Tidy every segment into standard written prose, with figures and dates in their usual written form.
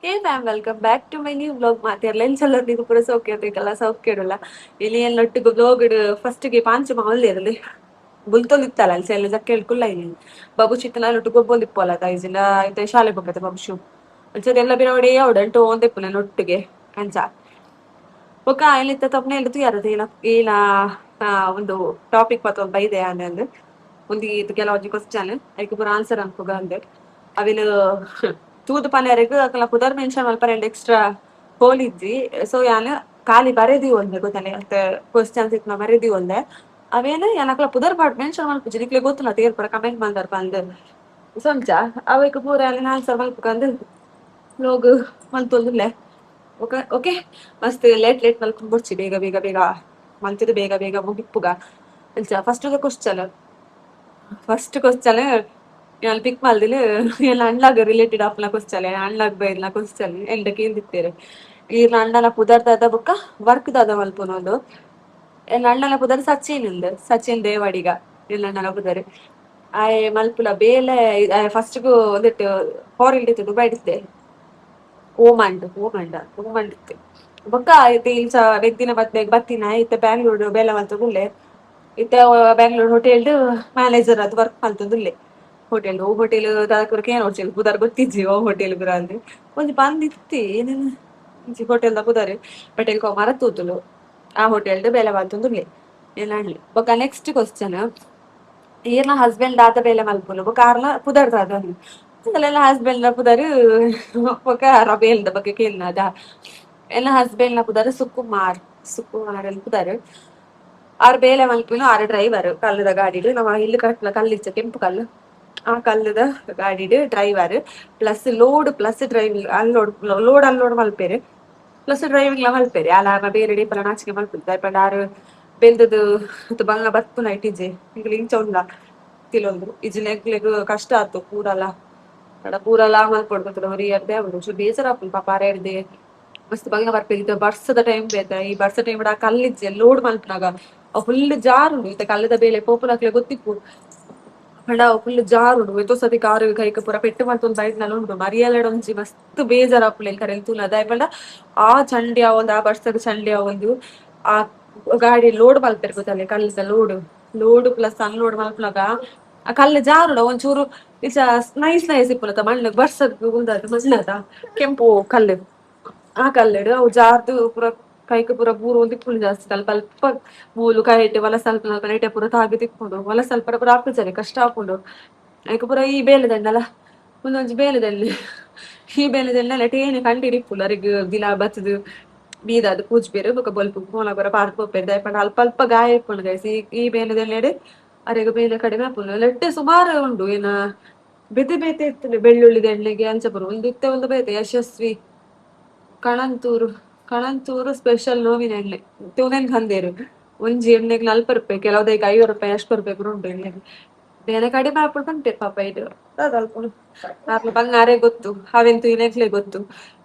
Hey ma'am, welcome back to my new vlog. ಮಾತಿರ್ಲ ಎಂಚಲ್ಲ, ನೀವು ಪೂರ ಸೌಖ್ಯ ಬೇಕಲ್ಲ? ಸೌಖ್ಯ ಇಡಲ್ಲ. ಇಲ್ಲಿ ಎಲ್ಲ ಒಟ್ಟಿಗೆ ವ್ಲಾಗ್ ಫಸ್ಟ್ಗೆ ಪಾಂಚ ಮಾವಲ್ಲಿ ಇರಲಿ ಬುಲ್ತೊಂದಿತ್ತಲ್ಲ, ಅಲ್ಲಿ ಎಲ್ಲ ಜಕ್ಕೆ ಕುಲ್ಲ. ಇಲ್ಲಿ ಬಾಬು ಚಿತ್ತನ ಒಟ್ಟು ಗೊಬ್ಬೊಂದಿಪ್ಪಲ್ಲ ತಾಯಿಜಿನ ಐತೆ, ಶಾಲೆ ಹೋಗತ್ತೆ ಬಾಬುಶು. ಅಂಚದೆಲ್ಲ ಬಿರವಡೆ ಅವಡಂಟು ಒಂದೆಪ್ಪುನ ಒಟ್ಟಿಗೆ ಅಂಚ. ಬೊಕ್ಕ ಎಲ್ಲಿತ್ತ ತಪ್ಪನೆ ಎಲ್ಲಿ ಯಾರದು ಏನ ಏನ ಒಂದು ಟಾಪಿಕ್ ಪತ್ತೊಂದು ಬೈದೆ ಅಂದೆ. ಒಂದು ಇದು ಕೆಲವೊಂಜಿ ಕ್ವಶನ್, ಐಕ್ ಪೂರ ಆನ್ಸರ್ ಅನ್ಪುಗ ಅಂದೆ. ಅವಿನ ತೂದು ಪನೆರೆಗ್ ಅಕಲ್ನ ಪುದರ್ ಮೆನ್ಷನ್ ಮಲ್ಪರೆ ಎಕ್ಸ್ಟ್ರಾ ಹೋಲಿಜ್ಜಿ. ಸೊ ಯಾನ್ ಖಾಲಿ ಬರೆದಿ ಒಂದೆ ಗೊತ್ತನೆ, ಅತ್ತೆ ಕ್ವಶನ್ಸ್ ಇತ್ನ ಬರೆದಿ ಒಂದೆ. ಅವೇನು ಯಾನ್ ಅಕಲ ಪುದರ್ ಪಾಡ್ ಮೆನ್ಷನ್ ಮಲ್ಪುಜಿ, ನಿಕ್ಲೆ ಗೊತ್ತುಲ್ಲ ತೇರ್ ಪೂರ ಕಮೆಂಟ್ ಮಲ್ದರ್ ಪಂದ್. ಸೊ ಅಂಚ ಅವೆಕ್ ಪೂರ ಆನ್ಸರ್ ಮಲ್ಪುಗಂದ್ ವ್ಲಾಗ್ ಮಲ್ತೊಂದುಲ್ಲೆ. ಓಕೆ ಓಕೆ, ಮಸ್ತ್ ಲೇಟ್ ಲೇಟ್ ಮಲ್ಕೊಂಡ್ ಬೊಡ್ಚಿ, ಬೇಗ ಬೇಗ ಬೇಗ ಮಲ್ತಿದ್ ಬೇಗ ಬೇಗ ಮುಗಿಪ್ಪುಗ. ಅಂಚ first question, first question ಯಾನ್ ಪಿಕ್ ಮಲ್ದಿಲ್ ಎನ್ನ ಅಣ್ಣಗ್ ರಿಲೇಟೆಡ್ ಆಪುನ ಕ್ವಶನ್, ಅಣ್ಣಗ್ ಬೈದಿನ ಕ್ವಶನ್ ಎಂಡ ಕೇಂದಿತ್ತೇರು, ಈರ್ನ ಅಣ್ಣನ ಪುದರ್ ದಾದ ಬೊಕ್ಕ ವರ್ಕ್ ದಾದ ಮಲ್ಪುನೊಂದು? ಎನ್ನ ಅಣ್ಣನ ಪುದರ್ ಸಚಿನ್ ಇಂದ್, ಸಚಿನ್ ದೇವಾಡಿಗ ಎನ್ನ ಅಣ್ಣನ ಪುದರ್. ಆಯೆ ಮಲ್ಪುಲ ಬೇಲೆ ಫಸ್ಟ್ ಗು ಒಂದೆಟ್ ಫಾರಿನ್ ಇತ್ತು, ದುಬೈಡ್ ಇತ್ತೆ, ಓಮಂಡ್ ಓಮಂಡ ಓಮಂಡ್ ಇತ್ತೆ. ಬೊಕ್ಕ ಇತ್ತೆ ಇಂಚ ದಿನ ಬತ್ತೆ ಬತ್ತಿನ ಇತ್ತೆ ಬ್ಯಾಂಗ್ಳೂರ್ ಬೇಲೆ ಮಲ್ತೊಂದುಲ್ಲೆ. ಇತ್ತೆ ಬ್ಯಾಂಗ್ಳೂರ್ ಹೋಟೆಲ್ ಮ್ಯಾನೇಜರ್ ಅದು ವರ್ಕ್ ಮಲ್ತೊಂದುಲ್ಲೆ. ಹೋಟೆಲ್, ಓ ಹೋಟೆಲ್ ದಾದ ಕೇನೊಡ್ಚಿ, ಪುದರ್ ಗೊತ್ತಿಜ್ಜಿ. ಓ ಹೋಟೆಲ್ ಪುರ ಅಂದ್ ಒಂಜಿ ಬಂದಿತ್ತಿ ಏನೇನು ಒಂಜಿ ಹೋಟೆಲ್ ದ ಪುದರ್, ಬಟ್ ಎಂಕ್ ಮರತೂತುಂಡು. ಆ ಹೋಟೆಲ್ ಬೇಲೆ ಮಲ್ತೊಂದುಲ್ಲೆ ಎನ್ನ. ಬೊಕ್ಕ ನೆಕ್ಸ್ಟ್ ಕ್ವಶನ್, ಈರ್ನ ಹಸ್ಬೆಂಡ್ ದಾದ ಬೇಲೆ ಮಲ್ಪುನು ಬೊಕ್ಕ ಆರ್ನ ಪುದರ್ ದಾದ? ಅಂದಲೆಲ್ಲ ಹಸ್ಬೆಂಡ್ ನ ಪುದರ್ ಬೊಕ್ಕ ಆರ್ನ ಬೇಲೆದ ಬಗ್ಗೆ ಕೇನ್ನದ. ಎನ್ನ ಹಸ್ಬೆಂಡ್ ನ ಪುದರ್ ಸುಕುಮಾರ್, ಸುಕುಮಾರ್ ಅಂತ ಪುದರ್. ಆರ್ ಬೇಲೆ ಮಲ್ಪುನು, ಆರ್ ಡ್ರೈವರ್ ಕಲ್ಲುದ ಗಾಡಿಡ್. ನಮ್ಮ ಇಲ್ಲು ಕಟ್ಲ ಕಲ್ಲಿಚ್ಚ ಕೆಂಪು ಕಲ್ಲು, ಆ ಕಲ್ಲುದ ಗಾಡಿಡ್ driver plus load plus driving, unload load unload ಮಲ್ಪೆರ್, plus driving ಲ ಮಲ್ಪೆರ್. ಆಲ ಬೇರೆ ಡೇಪಲ ನಾಚಿಕೆ ಮಲ್ಪುದು ದಾಯೆ ಆರ್ ಬೆಲ್ದದು ಬಂಗ ಬತ್ಪುನ ಇಟ್ಟಿಜ್ಜೆ. ಎಂಕ್ಲ ಇಂಚ ಉಲ್ಲ ತಿಲೊಂದು ಇಜ್ಜಿನ ಎಂಕ್ಲೆಗ್ ಕಷ್ಟ ಆತು. ಪೂರಲ ಅಡ ಪೂರಲ ಮಲ್ಪೊಡು ಗೊತ್ತುಂಡ. ಒರಿ ಅರ್ದೆ ಆವೊಡು, ಒಂಚೂರು ಬೇಜಾರ್ ಆಪುಂಡು ಪಾಪ ಅರೆರ್ದೆ. ಮಸ್ತ್ ಬಂಗ ಬರ್ಪೆರ್. ಬರ್ಸದ ಟೈಮ್ ಬೇತೆ. ಈ ಬರ್ಸ ಟೈಮ್ ಆ ಕಲ್ಲಿಜ್ಜೆ ಲೋಡ್ ಮಲ್ಪುನಗ ಅವು ಫುಲ್ ಜಾರುಂಡು. ಇತ್ತೆ ಕಲ್ಲುದ ಬೇಲೆ ಪೋಪುನಕ್ಲೆ ಗೊತ್ತಿಪ್ಪು. ಪಂಡ ಅವು ಫುಲ್ ಜಾರುಂಡು. ಏತೋ ಸತಿ ಕಾರ್ ಕೈಕ್ ಪೂರ ಪೆಟ್ಟು ಮಲ್ತೊಂದು ಬೈದ್ನಲ ಉಂಡು. ಮರಿಯಲಡ್ ಒಂಜಿ ಮಸ್ತ್ ಬೇಜಾರ್ ಆಪುಂಡು ಎಂಕ್ ಅರೆನ್ ತೂನಗ. ದಾಯೆ ಪಂಡ ಆ ಚಂಡಿ ಆವೊಂದು, ಆ ಬರ್ಸಗ್ ಚಂಡಿ ಆವೊಂದು, ಆ ಗಾಡಿ ಲೋಡ್ ಮಲ್ಪೆರ್ ಗೊತ್ತಲ್ಲ, ಕಲ್ಲುದ load, load plus unload ಮಲ್ಪುನಗ ಆ ಕಲ್ಲು ಜಾರುಡ. ಒಂಚೂರು ಇಚ ನೈಸ್ ನೈಸ್ ಇಪ್ಪುನತ ಮಣ್ಣು, ಬರ್ಸಗ್ ಉಂದದು ಮಣ್ಣದ ಕೆಂಪು ಕಲ್ಲು. ಆ ಕಲ್ಲುಡು ಅವು ಜಾರ್ದು ಪೂರ ಕೈಕ್ ಪೂರ ಬೂರೊಂದು ಇಪ್ಪುಂಡು. ಜಾಸ್ತಿ ಅಲ್ಪ ಅಲ್ಪ ಮೂಲು ಕೈಟ್ ವಲಸೆ ಅಲ್ಪ ನೈಟೆ ಪೂರ ತಾಗಿ ತಿಕ್ಕುಂಡು. ವಲಸೆ ಅಲ್ಪ ಪೂರ ಆಪುಜರಿ, ಕಷ್ಟ ಆಪುಂಡು. ಐಕ್ ಪೂರ ಈ ಬೇಲೆದಂಡಲ ಉಂದೊಂಜಿ ಬೇಲೆದೆಣ್ಣೆ. ಈ ಬೇಲೆದೆಣ್ಣೆ ಟೇನೆ ಕಂಡಿಡ್ ಇಪ್ಪುಂಡು. ಅರೆಗ್ ದಿನ ಬತ್ತುದು ಮೀದಾದ್ ಪೂಜ್ಪೆರ್, ಬೊಕ ಬೊಲ್ಪು ಪೋನ ಪೂರ ಪಾರ್ದ್ ಪೋಪೆರ್. ದಾಯೆ ಪಂಡ ಅಲ್ಪ ಅಲ್ಪ ಗಾಯ ಇಪ್ಪುಂಡು ಗೈಸ್. ಈ ಈ ಬೇಲೆದೆಣ್ಣೆಡ್ ಅರೆಗ್ ಬೇನೆ ಕಡಿಮೆ ಆಪುಂಡು. ನೆಟ್ಟ್ ಸುಮಾರು ಉಂಡು ಏನ, ಬೇತೆ ಬೇತೆ ಇತ್ತುಂಡು. ಬೆಳ್ಳುಳ್ಳಿದ ಎಣ್ಣೆಗೆ ಅಂಚ ಪೂರ ಉಂದು ಇತ್ತೆ ಒಂದು ಬೇತೆ ಯಶಸ್ವಿ ಕಣಂತೂರು, ಕಣಂತೂರು ಸ್ಪೆಷಲ್ ನೋವಿನ ಎಣ್ಣೆ ತೂನೆನ್ ಕಂದೇರು. ಒಂಜಿ ಎಣ್ಣೆಗ್ 40 ರೂಪಾಯಿ, ಕೆಲವುದೈಕ್ 50 ರೂಪಾಯಿ, ಅಷ್ಟು ರೂಪಾಯಿ ಪೂರ ಉಂಟು ಎಣ್ಣೆಗೆ. ಬೇನೆ ಕಡಿಮೆ ಆಪುಂಡು ಪನ್ಪೆರ್ ಪಾಪ. ಇದು ದಾದ ಅಲ್ಪುಂಡು ಆರ್ನ ಬಂಗಾರೆ ಗೊತ್ತು, ಅವೆನ್ ತೂಯಿನೆಕ್ಲೆ ಗೊತ್ತು,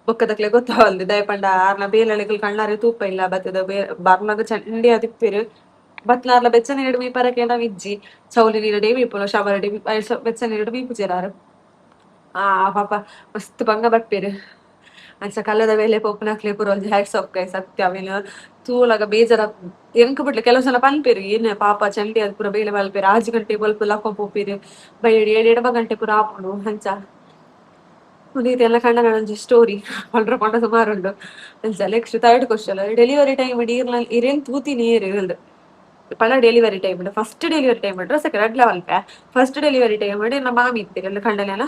ಬೊಕ್ಕದಕ್ಲೆ ಗೊತ್ತಾವಲ್ದು. ದಾಯೆ ಪಂಡ ಆರ್ನ ಬೇಲೆಲೆಗ್ ಕಣ್ಣಾರೆ ತೂಪ ಇಲ್ಲ. ಬತ್ತದ ಬರ್ನಗ ಚಂಡಿ ಆದಿಪ್ಪೆರ್. ಬತ್ನಾರ್ಲ ಬೆಚ್ಚ ನೀರ್ಡ್ ಮೀಪರೆ ಕೇನ ಇಜ್ಜಿ, ಚೌಲಿ ನೀರ್ಡೇ ಮೀಪುನು, ಶವರ್ ಡೆ ಬೆಚ್ಚ ನೀರ್ಡ್ ಮೀಪುಜೆರ್ ಆರ್. ಆ ಪಾಪ ಮಸ್ತ್ ಬಂಗ ಬರ್ಪೆರ್. ಅಂಚ ಕಲ್ಲದ ಬೇಲೆ ಪೋಪುನಕ್ಲೆ ಪೂರ ಒಂಜಿ hats off guys. ಸತ್ಯ, ಅವೆನ್ ತೂನಗ ಬೇಜಾರ್ ಎಂಕ್ ಬುಡ್ಲೆ. ಕೆಲವು ಸಲ ಪನ್ಪೆರ್, ಏನ್ ಪಾಪ ಚಂಡಿ ಅದ್ ಪೂರ ಬೇಲೆ ಮಲ್ಪೆರ್, 6 ಗಂಟೆ ಬೊಲ್ಪು ಲಕ್ಕೊಂಡ್ ಪೋಪೆರ್, ಬಯ್ಯಡ್ ಏಳ್ ಎಡ್ಮ ಗಂಟೆ ಪೂರ ಆಪುಂಡು. ಅಂಚ ಉಂದು ಕಂಡನ ಒಂಜಿ ಸ್ಟೋರಿ ಪಂಡ್ರ ಪಂಡ ಸುಮಾರು ಉಂಡು. ಅಂಚ next third question, delivery time ಇರ್ನ ಇರೇನ್ ತೂತಿನಿ ಏರ್ ಅಂದ್ ಪಂಡ? Delivery time, first delivery time second ಅಡ್ಲ ಮಲ್ಪೆ. First delivery time ಎನ್ನ ಮಾಮಿ ಇತ್ತೀರ, ಎಲ್ಲ ಕಂಡನೆಲ್ಲ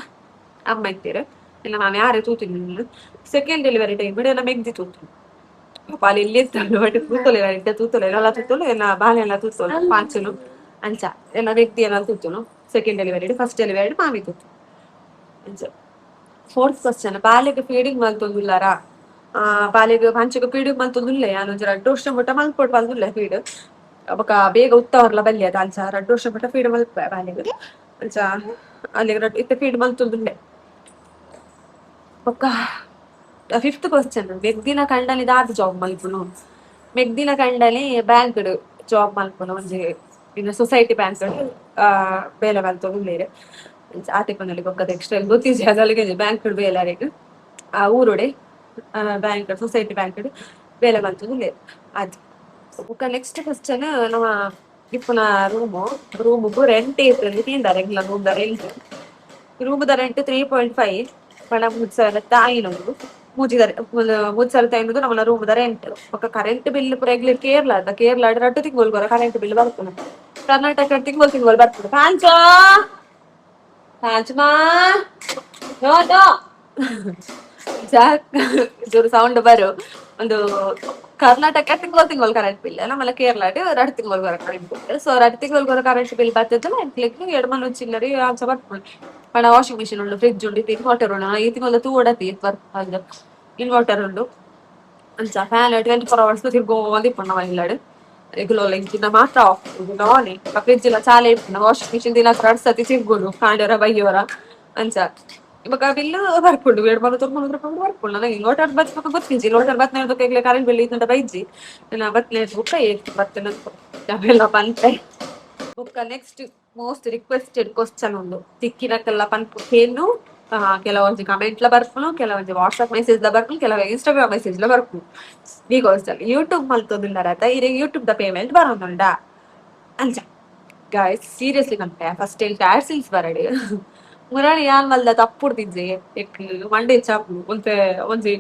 ಅಮ್ಮ ಇತ್ತೀರ, ಎಲ್ಲ ಮಾಮಿ ಯಾರೇ ತೂತಿನಿ. Second delivery time ಎಲ್ಲ ಮೆಗ್ದಿ ತೂತು. ಪಾಪ ಅಲ್ಲಿ ಇಲ್ಲಿ ಇತ್ತಾಳು, ಬಟ್ ತೂತೊಲೆ ಇದ್ದ ತೂತೊಲೆ ಎಲ್ಲ ತೂತೊಲು, ಎಲ್ಲ ಬಾಲೆ ಎಲ್ಲ ತೂತೊಲು ಪಾಂಚಲು. ಅಂಚ ಎಲ್ಲ ಮೆಗ್ದಿ ಎಲ್ಲ ತೂತುನು second delivery. First delivery ಮಾಮಿ ತೂತು. ಅಂಚ ಫೋರ್ತ್ ಕ್ವಶನ್, ಬಾಲೆಗ್ ಫೀಡಿಂಗ್ ಮಲ್ತೊಂದುಲ್ಲಾರ? ಆ ಬಾಲೆಗ್ ಪಂಚಗ ಫೀಡಿಂಗ್ ಮಲ್ತೊಂದುಲ್ಲೆ. ಯಾನ್ ಒಂಜಿ 2 ವರ್ಷ ಮುಟ್ಟ ಮಲ್ಪೊಡು ಪಂದುಲ್ಲೆ ಫೀಡ್. ಬೊಕ ಬೇಗ ಉತ್ತವರ್ಲ ಬಲ್ಲಿ ಅದ. ಅಂಚ 2 ವರ್ಷ ಮುಟ್ಟ ಫೀಡ್ ಮಲ್ಪೆ ಬಾಲೆಗ್. ಅಂಚ ಅಲ್ಲಿಗೆ ಇತ್ತೆ ಫೀಡ್ ಮಲ್ತೊಂದುಲ್ಲೆ. ಬೊಕ್ಕ ಫಿಫ್ತ್ ಕ್ವಶನ್, ಮೆಗ್ದಿನ ಕಂಡನಿ ದಾದ ಜಾಬ್ ಮಲ್ಪುನು? ಮೆಗ್ದಿನ ಕಂಡನಿ ಬ್ಯಾಂಕ್ ಜಾಬ್ ಮಲ್ಪುನು. ಒಂಜಿ ಇನ್ನು ಸೊಸೈಟಿ ಬ್ಯಾಂಕ್ ಬೇಲೆ ಮಲ್ತೊಂದುಲ್ಲೆರ್. ಆತೆ ಪನೊಲಿ, ಬೊಕ್ಕದ ಎಕ್ಸ್ಟ್ರಾ ಗೊತ್ತಿಜ್ಜಿ. ಅದಲ್ಲಿಗೆ ಬ್ಯಾಂಕ್ ಬೇಲೆ ಅರೆಗ್. ಆ ಊರುಡೆ bank society bank ಬೇಲೆ ಮಲ್ತೊಂದುಲ್ಲೆರ್ ಅದು. ಬೊಕ ನೆಕ್ಸ್ಟ್ ಕ್ವಶನ್, ನಮ್ಮ ಇಪ್ಪುನ ರೂಮು ರೂಮುಗು ರೆಂಟ್ ಏತ್ ಕೇಂದಾರ್. ಎಂಕ್ಲ room the rent, room the rent 3.5 ಪಂಡ 3500. 3500 ನಮ್ಮನ ರೂಮ್ ದ ರೆಂಟ್. ಬೊಕ ಕರೆಂಟ್ ಬಿಲ್ ಪೂರ ಎಗ್ಲೆಗ್ ಕೇರಳ ಅತ್ತ, ಕೇರಳ ರಡ್ಡ್ ತಿಂಗೊಲ್ ಕರೆಂಟ್ ಬಿಲ್ ಬರ್ಪುಂಡು. ಕರ್ನಾಟಕ ತಿಂಗೊಲ್ ತಿಂಗೊಲ್ ಬರ್ಪುಂಡು. ಪಾಂಚೋ, ಪಾಂಚಮಾ, ನೋ ನೋ, ಜೋರು ಸೌಂಡ್ ಬರು. ಒಂದು ಕರ್ನಾಟಕ ತಿಂಗೊಲ್ ತಿಂಗೊಲ್ ಕರೆಂಟ್ ಬಿಲ್, ನಮ್ಮಲ್ಲ ಕೇರಳಡ್ ರಡ್ಡ್ ತಿಂಗೊಲ್ current bill. So ರಡ್ಡ್ ತಿಂಗೊಲ್ ಕರೆಂಟ್ ಬಿಲ್ ಬತ್ತದ. ಎಂಕ್ಲೆಗ್ ಎಡ್ಮನೂರು ಚಿಲ್ಲರೆ ಅಂಚ ಬರ್ಪುಂಡು. ಪಂಡ ವಾಷಿಂಗ್ ಮಿಷಿನ್ ಉಂಡು, ಫ್ರಿಡ್ಜ್ ಉಂಡು, ಇನ್ವರ್ಟರ್ ಉಂಡು. ಈ ತಿಂಗೊಲ್ದ ತೂವೊಡತಿ ಬರ್ಪುಂಡು. ಇನ್ವರ್ಟರ್ ಉಂಡು, ಅಂಚ ಫ್ಯಾನ್ 24 ಅವರ್ಸ್ ತಿರ್ಗೋಂದು ಇಪ್ಪುಂಡು ನಮ್ಮ ಇಲ್ಲಡ್. ಎಗುಲೋಲ ಇಂಚಿನ ಮಾತ್ರ ಆಫ್, ಆನ್. ಫ್ರಿಡ್ಜ್ ಎಲ್ಲ ಚಾಲೆ ಇಪ್ಪುಂಡು. ವಾಷಿಂಗ್ ಮಿಷಿನ್ ದಿನ ರಡ್ಡ್ ಸತಿ ತಿರ್ಗುಡು, ಕಾಂಡೆರ ಬಯ್ಯೋರ ಅಂಚ. ಬೊಕ ಬಿಲ್ ಬರ್ಪುಂಡು, 200 ರೂಪಾಯಿ ಬರ್ಪುಂಡು. ನನಗೆ ಇನ್ವರ್ಟರ್ ಬತ್ ಬೊಕ ಗೊತ್ತಿಜ್ಜಿ. ಇನ್ವರ್ಟರ್ ಬತ್ನ ಬೊಕ ಎಂಕ್ಲೆ ಕರೆಂಟ್ ಬಿಲ್ ಇತ್ತಂಡ ಬೈಜಿ. ನಾ ಬತ್ನೆ ಬೊಕ ಏತ್ ಬತ್ತುಂಡು ಅವೆಲ್ಲ ಪನ್ಪೆ. ಬೊಕ್ಕ next most requested question ಉಂಡು. ತಿಕ್ಕಿನಕ್ಕೆಲ್ಲ ಪನ್ಪು ಕೇನು. ಕೆಲವೊಂಜಿ ಕಮೆಂಟ್ ಲ ಬರ್ಪುಂಡು, ಕೆಲವೊಂಜಿ ವಾಟ್ಸ್ಆಪ್ ಮೆಸೇಜ್ ಲ ಬರ್ಪುಂಡು, ಕೆಲವು ಇನ್ಸ್ಟಾಗ್ರಾಮ್ ಮೆಸೇಜ್ ಲ ಬರ್ಪುಂಡು. ಈ ಯೂಟ್ಯೂಬ್ ಮಲ್ತೊಂದುಲ್ಲರತ, ಇರೆಗ್ ಯೂಟ್ಯೂಬ್ ದ ಪೇಮೆಂಟ್ ಬರೊಂದುಂಡ ಅಂಚ. ಗಾಯ್ಸ್, ಸೀರಿಯಸ್ಲಿ ಪನ್ಪೆ, ಫಸ್ಟ್ ಎಂಕ್ ಆಡ್ಸೆನ್ಸ್ ಬರಡ್. ಮುರಾನಿ ಯಾನ್ ಮಲ್ದ ತಪ್ಪುಡ್ದಿಜ್ಜೆ, ಎಕ್ ಮಂಡೆ ಚಾಪು ಒಂತೆ. ಒಂಜಿ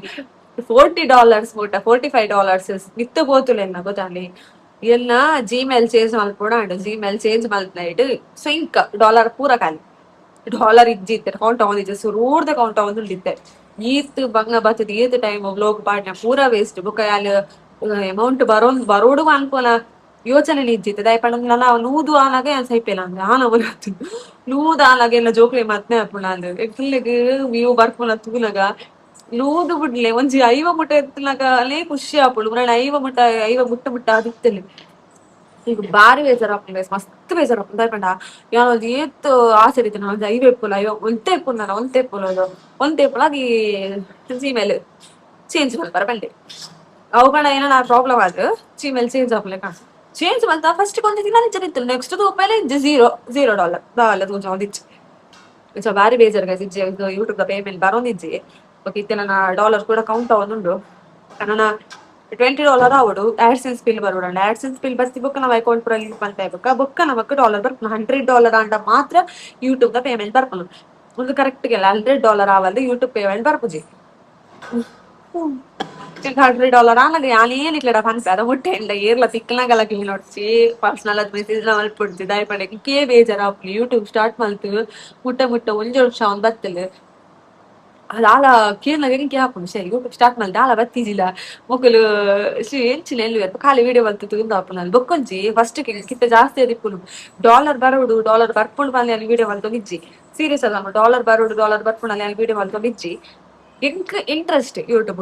$40 ಮುಟ್ಟ, $45 ಮಿತ್ತ ಪೋತುಲೆನ್ನ ಗೊತ್ತಾಂಡಿ. ಎನ್ನ ಜಿಮೇಲ್ ಚೇಂಜ್ ಮಲ್ಪೊಡಾಂಡ್. ಜಿಮೇಲ್ ಚೇಂಜ್ ಮಲ್ತ್ನೈಟ್ ಸ್ವಿಂಕ್ ಡಾಲರ್ ಪೂರ ಖಾಲಿ. ಡಾಲರ್ ಇಜ್ಜಿ ಇತ್ತೆ, ಕೌಂಟ್ ಆವೊಂದಿಜ್ಜಿ. ಸುರೂರ್ದ ಕೌಂಟ್ ಆವೊಂದುಂಡು ಇತ್ತೆ. ಈತ್ ಬಂಗ ಬತ್ತದ್, ಈತ್ ಟೈಮ್ ವ್ಲೋಗ್ ಪಾಡ್ನ ಪೂರ ವೇಸ್ಟ್. ಬೊಕ ಯಾನ್ ಅಮೌಂಟ್ ಬರೋನ್ ಬರೋಡು ಅನ್ಪೋನ ಯೋಚನೆ ಇಜ್ಜಿತ್ತೆ. ದಾಯೆ ಪಂಡ ನನ 100 ಆನಗ ಯಾನ್ ಸೈಪೆಲ ಅಂದ್ ಆನ 100 ಆನಗ ಎನ್ನ ಜೋಕ್ಲೆ ಮದ್ಮೆ ಆಪುಂಡು ಅಂದ್. ಎಕ್ಲೆಗ್ ವ್ಯೂ ಬರ್ಪುನ ತೂನಗ 100 ಬುಡ್ಲೆ, ಒಂಜಿ 50 ಮುಟ್ಟ ಎತ್ತುನಗ ಅಲೇ ಖುಷಿ ಆಪುಂಡು. ಮುರಾನಿ 50 ಮುಟ್ಟ, 50 ಮುಟ್ಟ ಮುಟ್ಟ ಆದಿತ್ತಲೆ. ಈಗ ಬಾರಿ ಬೇಜಾರ್ ಆಪುಂಡು ಗೈಸ್, ಮಸ್ತ್ ಬೇಜಾರ್ ಆಪುಂಡು. ದಾಯೆ ಪಂಡ ಯಾನ್ ಒಂಜಿ ಏತ್ ಆಸೆ ಇತ್ತಿನ, ಒಂಜಿ 50 ಇಪ್ಪುಲ, 50 ಒಂತೆ ಇಪ್ಪುಂಡು ನನ, ಒಂತೆ ಇಪ್ಪುಲ, ಒಂತೆ ಇಪ್ಪುಲ. ಜಿಮೇಲ್ ಚೇಂಜ್ ಮಲ್ಪರ ಪಂಡೆ. ಅವು ಪಂಡ ಏನನ ಪ್ರಾಬ್ಲಮ್ ಆದ್ ಜಿಮೇಲ್ ಚೇಂಜ್ ಆಪುಲೆಕ ಚೇಂಜ್ ಮಲ್ತ. ಫಸ್ಟ್ ಒಂಜಿ ದಿನ ಅಂಚನೆ ಇತ್ತು, ನೆಕ್ಸ್ಟ್ ತೂಪೆಲೆ zero zero dollar ದಾಲ ತೂಜೊಂದಿಜ್ಜಿ. ಸೊ ಬಾರಿ ಬೇಜಾರ್ ಗೈಸ್. ಇಜ್ಜಿ, ಯೂಟ್ಯೂಬ್ ದ ಪೇಮೆಂಟ್ ಬರೋಂದಿಜ್ಜಿ. ಬೊಕ ಇತ್ತೆ ನನ್ನ ಡಾಲರ್ ಕೂಡ ಕೌಂಟ್ ಆವೊಂದುಂಡು. ನನ $20 ಆವೊಡು, ಆಡ್ಸೆನ್ಸ್ ಬಿಲ್ ಬರೋಡು. ಆಡ್ಸೆನ್ಸ್ ಬಿಲ್ ಬತ್ತಿ ಬೊಕ್ಕ ನಮ್ಮ ಅಕೌಂಟ್ ಪೂರ ಲಿಂಕ್ ಮಲ್ತೆ ಬೊಕ್ಕ ಬೊಕ್ಕ ನಮಕ್ ಡಾಲರ್ ಬರ್ಪುಂಡು. $100 ಆಂಡ ಮಾತ್ರ ಯೂಟ್ಯೂಬ್ ದ ಪೇಮೆಂಟ್ ಬರ್ಪುಂಡು. ಒಂದು ಕರೆಕ್ಟ್ ಗೆಲ್ಲ $100 ಆವಲ್ದು, ಯೂಟ್ಯೂಬ್ ಪೇಮೆಂಟ್ ಬರ್ಪುಜಿ. $100 ಆನಗ ಯಾನ್ ಏನ್ ಇಕ್ಲೆಡ ಪನ್ಪೆ ಅದ ಮುಟ್ಟೆ ಇಲ್ಲ. ಏರ್ಲ ತಿಕ್ಕ್ನಗಲ ಕೇನೊಡ್ಚಿ, ಪರ್ಸನಲ್ ಆದ್ ಮೆಸೇಜ್ ಲ ಮಲ್ಪೊಡ್ಚಿ. ದಾಯೆ ಪಂಡ ಎಂಕೇ ಬೇಜಾರ್ ಆಪುಂಡು. ಯೂಟ್ಯೂಬ್ ಸ್ಟಾರ್ಟ್ ಮಲ್ತ್ ಮುಟ್ಟ ಮುಟ್ಟ ಒಂಜಿ ವರ್ಷ ಆವೊಂದು ಬತ್ತಲ್. ದಾಲ ಕೇನ್ನಗ ಎಂಕೆ ಆಪುಂಡು, ಶೇ ಯೂಟ್ಯೂಬ್ ಸ್ಟಾರ್ಟ್ ಮಲ್ತ್ ದಾಲ ಬತ್ತಿಜಿಲ ಮೊಕುಲು ಎಂಚಿನ ಎಲ್ಲುವೆರ್, ಖಾಲಿ ವಿಡಿಯೋ ಮಲ್ತ್ ತೂಂದು ಆಪುಂಡು. ಬೊಕ್ಕೊಂಜಿ ಫಸ್ಟ್ ಕಿತ್ತ ಜಾಸ್ತಿ ಆದಿಪ್ಪುಂಡು. ಡಾಲರ್ ಬರೋಡು, ಡಾಲರ್ ಬರ್ಪುಂಡು ಪನ್ಲೆ ಯಾನ್ ವಿಡಿಯೋ ಮಲ್ತೊಂದಿಜ್ಜಿ. ಸೀರಿಯಸ್ ಅಲ್ಲ, ಡಾಲರ್ ಬರೋಡು, ಡಾಲರ್ ಬರ್ಪುಂಡು ಯಾನ್ ವಿಡಿಯೋ ಮಲ್ತೊಂದಿಜ್ಜಿ. ಎಂಕ್ ಇಂಟ್ರೆಸ್ಟ್ ಯೂಟ್ಯೂಬ್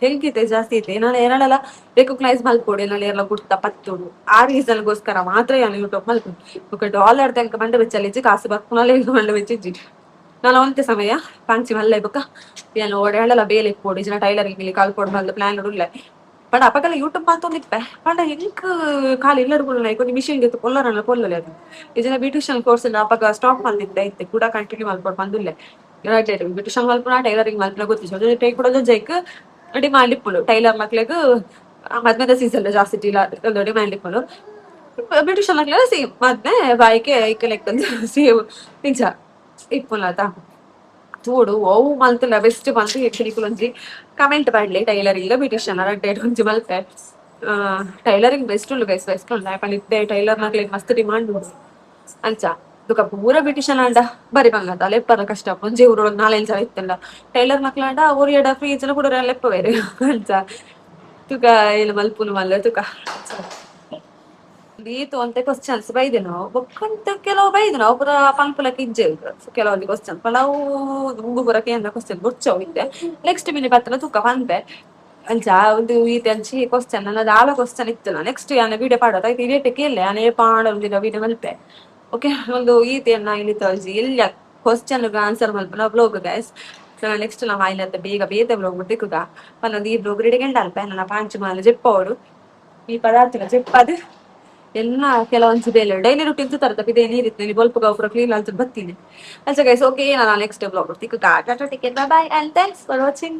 ಎಂಕಿತ್ತೆ ಜಾಸ್ತಿ ಇತ್ತೆ. ನಾನು ಏನಾಡಲ್ಲ ರೆಕಗ್ನೈಸ್ ಮಲ್ಪೊಡು, ಎನ್ನಲ ಏರ್ಲ ಗುರ್ತ ಪತ್ತೊಡು, ಆ ರೀಸನ್ ಗೋಸ್ಕರ ಮಾತ್ರ ಯಾನ್ ಯೂಟ್ಯೂಬ್ ಮಲ್ಪುನು. ಬೊಕ ಡಾಲರ್ ಎಂಕ್ ಮಂಡೆ ಬೆಚ್ಚಲಿಜ್ಜಿ, ಕಾಸು ಬರ್ಪುನಲ ಎಂಕ್ ಮಂಡೆ ಬೆಚ್ಚಿಜ್ಜಿ. ನಾನು ಒಂತೆ ಸಮಯ ಪಂಚಿ ಮಲ್ಲೆ ಬೊಕ ಯಾನ್ ಓಡಾಡಲ ಬೇಲೆ ಪೋಡು, ಇಜ್ಜಿಂಡ ಟೈಲರಿಂಗ್ ಇಲ್ಲಿ ಕಲ್ಪೊಡು ಮಲ್ದ್ ಪ್ಲಾನ್ ಉಲ್ಲೆ. ಪಂಡ ಅಪಗಲ ಯೂಟ್ಯೂಬ್ ಮಲ್ತೊಂದಿಪ್ಪೆ. ಪಂಡ ಎಂಕ್ ಖಾಲಿ ಇಲ್ಲಡ್ ಕುಲ್ಲುನ ಒಂಜಿ ಮಿಷಿನ್ ಗೆತ್ತು ಪೊಲ್ಲರನ ಪೊಲ್ಲಲೆ ಅದು. ಇಜ್ಜಿಂಡ ಬ್ಯೂಟಿಷಿಯನ್ ಕೋರ್ಸ್ ಅಪಗ ಸ್ಟಾಪ್ ಮಲ್ದಿತ್ತೆ, ಇತ್ತೆ ಕೂಡ ಕಂಟಿನ್ಯೂ ಮಲ್ಪೊಡು ಪಂದುಲ್ಲೆ. ಬ್ಯೂಟಿಷಿಯನ್ ಮಲ್ಪುನ, ಟೈಲರಿಂಗ್ ಮಲ್ಪುನ ಗೊತ್ತಿಜ್ಜಿ. ಕೂಡ ಜೈಕ್ ಡಿಮ್ಯಾಂಡ್ ಇಪ್ಪುಂಡು. ಟೈಲರ್ ಮಕ್ಲೆಗ್ ಮದ್ಮೆದ ಸೀಸನ್ ಜಾಸ್ತಿ ಡಿಮ್ಯಾಂಡ್ ಇಪ್ಪುಂಡು. ಬ್ಯೂಟಿಷಿಯನ್ ಮಕ್ಲೆಗ್ ಸೇಮ್ ಮದ್ಮೆ ಬಾಯ್ಕೆ ಐಕೆ ಲೆಕ್ಕ ಸೇಮ್ ನಿಜ ಇಪ್ಪುಂಡತ. ತೂಡು, ಅವು ಮಲ್ತುಂಡ ಬೆಸ್ಟ್ ಪಂದ್ ನಿಕುಲು ಒಂಜಿ ಕಮೆಂಟ್ ಪಾಡ್ಲೆ. ಟೈಲರಿಂಗ್, ಬ್ಯೂಟಿಷಿಯನ್ ರಡ್ಡೆಡ್ ಒಂಜಿ ಮಲ್ತೆ. ಟೈಲರಿಂಗ್ ಬೆಸ್ಟ್ ಉಂಡು ಗೈಸ್, ಬೆಸ್ಟ್ ಉಂಡು. ದಾಯೆ ಪಂಡ ಇತ್ತೆ ಟೈಲರ್ ನಕ್ಲೆಗ್ ಮಸ್ತ್ ಡಿಮಾಂಡ್ ಉಂಡು ಅಂಚ. ಬೊಕ ಪೂರ ಬ್ಯೂಟಿಷಿಯನ್ ಆಂಡ ಬರಿ ಬಂಗದ ಲೆಪ್ಪರ ಕಷ್ಟ. ಒಂಜಿ ಊರು ನಾಲೆಂಜ ಜನ ಇತ್ತುಂಡ. ಟೈಲರ್ ಮಕ್ಲಾಂಡ ಒರಿಯಡ ಫ್ರೀ ಇಜ್ಜಿಂಡ ಕುಡೊರ ಲೆಪ್ಪುವೆರ್ ಅಂಚ. ತುಕ ಏನ್ ಮಲ್ಪುನು ಮಲ್ಲ ತುಕ. ಈತ್ ಒಂತೆ ಕ್ವಶನ್ಸ್ ಬೈದಿನವು. ಬೊಕ್ಕಂತ ಕೆಲವು ಬೈದಿನವು, ಅವು ಪೂರ ಪನ್ಪುಲಕ ಇಜ್ಜೆ. ಕೆಲವೊಂದು ಕ್ವಶನ್ ಪಂಡ ಅವು ದುಂಬು ಪೂರ ಕೇಂದ್ರ ಕ್ವಶನ್ ಬೊರ್ಚವು. ಇತ್ತೆ ನೆಕ್ಸ್ಟ್ ಮಿನಿ ಬತ್ತನ ತೂಕ ಪನ್ಪೆ ಅಂಚ. ಒಂದು ಈತೆ ಅಂಚಿ ಕ್ವಶನ್ ನನ್ನ ದಾಲ ಕ್ವಶನ್ ಇತ್ತಲ್ಲ, ನೆಕ್ಸ್ಟ್ ಯಾನ್ ವಿಡಿಯೋ ಪಾಡೋದು ಆಯ್ತು. ಇಡೀ ಕೇಳ್ಲೆ, ಯಾನ್ ಏಪ ಒಂದಿನ ವಿಡಿಯೋ ಮಲ್ಪೆ. ಓಕೆ, ಒಂದು ಈತೆಯನ್ನ ಇಲ್ಲಿ ತೋರಿಸಿ ಎಲ್ಲ ಕ್ವಶನ್ ಆನ್ಸರ್ ಮಲ್ಪುನ vlog guys. So next ನಾವು ಆಯ್ಲತ್ತ ಬೇಗ ಬೇತೆ ವ್ಲೋಗ್ ತಿಕ್ಕುಗ ಪನ್ನೊಂದು ಈ ವ್ಲೋಗ್ ರೆಡಿ ಅಲ್ಪ. ನನ್ನ ಪಾಂಚು ಮಾಲ ಜೆಪ್ಪವರು ಈ ಪದಾರ್ಥನ ಜೆಪ್ಪದು. ಎನ್ನ ಕೆಲವೊಂಜಿ ಬೇಲೆ ಡೈಲಿ ರುಟೀನ್ ತೂತರತ ಪಿದೆ ನೀರಿತ್ತು ಇಲ್ಲಿ ಬೊಲ್ಪುಗ ಪೂರ ಕ್ಲೀನ್ ಆಲ್ತು ಬತ್ತೀನಿ. ಅಂಚ ಗೈಸ್, ಓಕೆ, ನಾನು ನೆಕ್ಸ್ಟ್ ವ್ಲಾಗ್ ತಿಕ್ಕುಗ. Tata, take care, bye and thanks for watching.